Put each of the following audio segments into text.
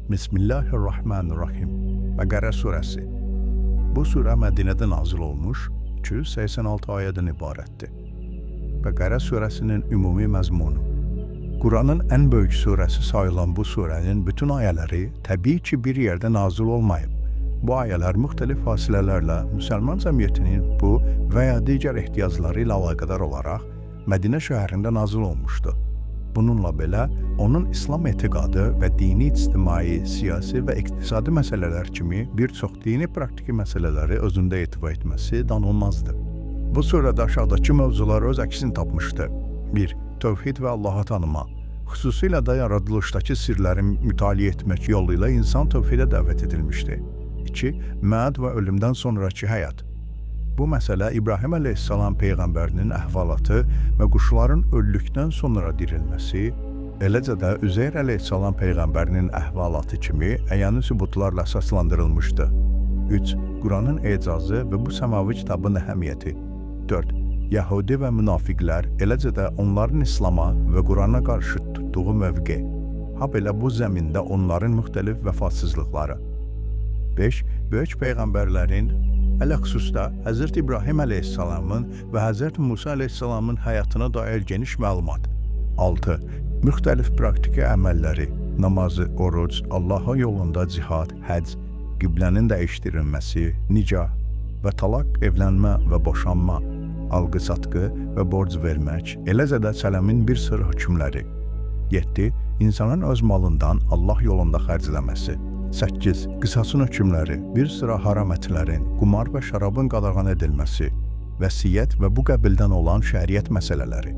Bismillahirrahmanirrahim. Bəqərə surəsi. Bu surə Mədinədə nazil olmuş, 286 ayədən ibarətdir. Bəqərə surəsinin ümumi məzmunu. Quranın ən böyük surəsi sayılan bu surənin bütün ayələri təbii ki, bir yerdə nazil olmayıb. Bu ayələr müxtəlif fasilələrlə müsəlman cəmiyyətinin bu və ya digər ehtiyacları ilə əlaqədar olaraq Mədinə şəhərində nazil olmuşdu. Bununla belə, onun İslam etiqadı və dini, ictimai, siyasi və iqtisadi məsələlər kimi bir çox dini praktiki məsələləri özündə ehtiva etməsi danılmazdır. Bu surədə aşağıdakı mövzular öz əksini tapmışdı. 1. Tövhid və Allahı tanıma. Xüsusilə də yaradılışdakı sirləri mütaliə etmək yolu ilə insan tövhidə dəvət edilmişdi. 2. Məad və ölümdən sonrakı həyat. Bu məsələ İbrahim əleyhissalam peyğəmbərinin əhvalatı və quşların öldükdən sonra dirilməsi, eləcə də Üzeyr əleyhissalam peyğəmbərinin əhvalatı kimi əyani sübutlarla əsaslandırılmışdı. 3. Quranın ecazı və bu səmavi kitabın əhəmiyyəti. 4. Yəhudi və münafiqlər, eləcə də onların İslama və Qurana qarşı tutduğu mövqe. Ha belə bu zəmində onların müxtəlif vəfasızlıqları. 5. Böyük peyğəmbərlərin, ələxüsusda Həzrət İbrahim əleyhissalamın və Həzrət Musa əleyhissalamın həyatına dair geniş məlumat. 6. Müxtəlif praktiki əməlləri, namazı, oruc, Allahın yolunda cihad, həcc, qiblənin dəyişdirilməsi, nikah və talaq, evlənmə və boşanma, alqı-satqı və borc vermək, eləcə də sələmin bir sıra hökmləri. 7. İnsanın öz malından Allah yolunda xərcləməsi. 8. Qisasın hökmləri, bir sıra haram ətlərin, qumar və şərabın qadağan edilməsi, vəsiyyət və bu qəbildən olan şəriət məsələləri.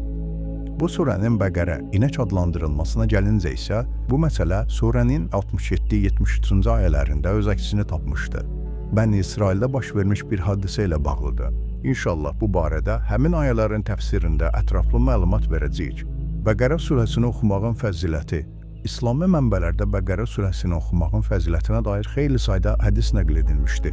Bu surənin Bəqərə, inək adlandırılmasına gəlincə isə, bu məsələ surənin 67-73-cü ayələrində öz əksini tapmışdı. Bəni İsraildə baş vermiş bir hadisə ilə bağlıdır. İnşallah bu barədə həmin ayələrin təfsirində ətraflı məlumat verəcəyik. Bəqərə surəsini oxumağın fəziləti. İslami mənbələrdə Bəqərə surəsini oxumağın fəzilətinə dair xeyli sayda hədis nəql edilmişdi.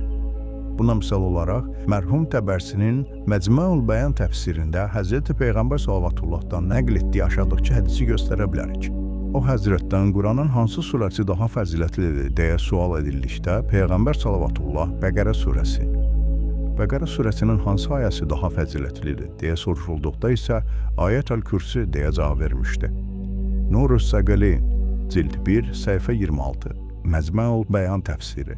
Buna misal olaraq, mərhum Təbərsinin Məcməul Bəyan təfsirində Həzrəti Peyğəmbər sallallahu nəql etdiyi aşağıdakı hədisi göstərə bilərik. O həzrətdən Quranın hansı surəsi daha fəzilətlidir deyə sual edildikdə Peyğəmbər sallallahu Bəqərə surəsi. Bəqərə surəsinin hansı ayəsi daha fəzilətlidir deyə soruşulduqda isə Ayət-əl-Kürsü deyə cavab vermişdi. Nurus Səqəli, cild 1, səhifə 26, Məcməul Bəyan təfsiri,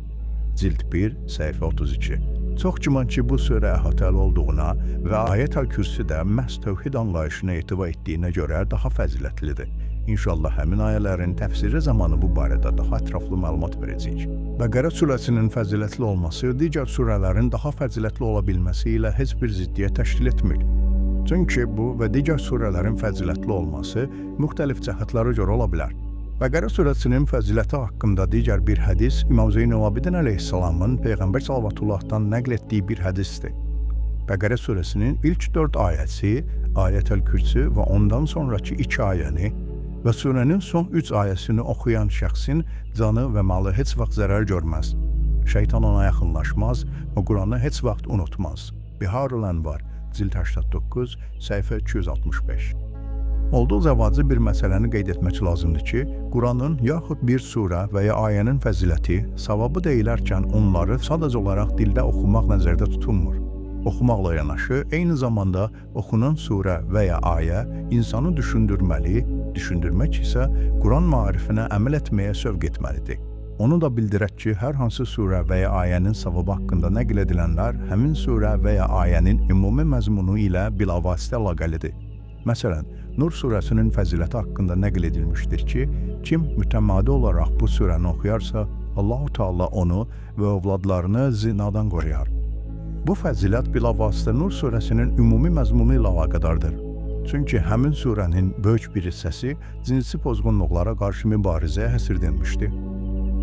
cild 1, səhifə 32. Çox güman ki, bu surə əhatəli olduğuna və Ayət-əl-Kürsü də məhz tövhid anlayışına ehtiva etdiyinə görə daha fəzilətlidir. İnşallah həmin ayələrin təfsiri zamanı bu barədə daha ətraflı məlumat verəcəyik. Bəqərə surəsinin fəzilətli olması digər surələrin daha fəzilətli ola bilməsi ilə heç bir ziddiyyət təşkil etmir. Çünki bu və digər surələrin fəzilətli olması müxtəlif cəhətlərə görə ola bilər. Bəqərə surəsinin fəziləti haqqında digər bir hədis İmam Zeynəlabidin əleyhissalamın Peyğəmbər sallallahu nəql etdiyi bir hədisdir. Bəqərə surəsinin ilk 4 ayəsi, Ayətəl-Kürsü və ondan sonrakı 2 ayəni və surənin son 3 ayəsini oxuyan şəxsin canı və malı heç vaxt zərər görməz. Şeytan ona yaxınlaşmaz və Quranı heç vaxt unutmaz. Biharul Ənvar, cild 89, səhifə 265. Olduqca vacib bir məsələni qeyd etmək lazımdır ki, Quranın yaxud bir surə və ya ayənin fəziləti, savabı deyilərkən onları sadəcə olaraq dildə oxumaq nəzərdə tutulmur. Oxumaqla yanaşı, eyni zamanda oxunan surə və ya ayə insanı düşündürməli, düşündürmək isə Quran maarifinə əməl etməyə sövq etməlidir. Onu da bildirək ki, hər hansı surə və ya ayənin savabı haqqında nəql edilənlər həmin surə və ya ayənin ümumi məzmunu ilə bilavasitə əlaqəlidir. Məsələn, Nur surəsinin fəziləti haqqında nəql edilmişdir ki, kim mütəmadi olaraq bu surəni oxuyarsa, Allahu Teala onu və övladlarını zinadan qoruyar. Bu fəzilət bilavasitə Nur surəsinin ümumi məzmunu ilə əlaqədardır. Çünki həmin surənin böyük bir hissəsi cinsi pozğunluqlara qarşı mübarizəyə həsr edilmişdi.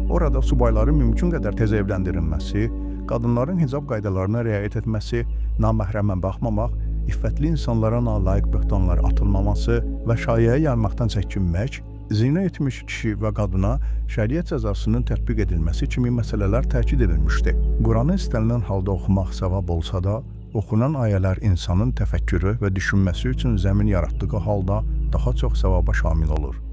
Orada subayların mümkün qədər tez evləndirilməsi, qadınların hicab qaydalarına riayət etməsi, naməhrəmə baxmamaq, iffətli insanlara nalayiq böhtanlar atılmaması və şayiə yaymaqdan çəkinmək, zina etmiş kişi və qadına şəriət cəzasının tətbiq edilməsi kimi məsələlər təkid edilmişdi. Quranı istənilən halda oxumaq savab olsa da, oxunan ayələr insanın təfəkkürü və düşünməsi üçün zəmin yaratdığı halda daha çox savaba şamil olur.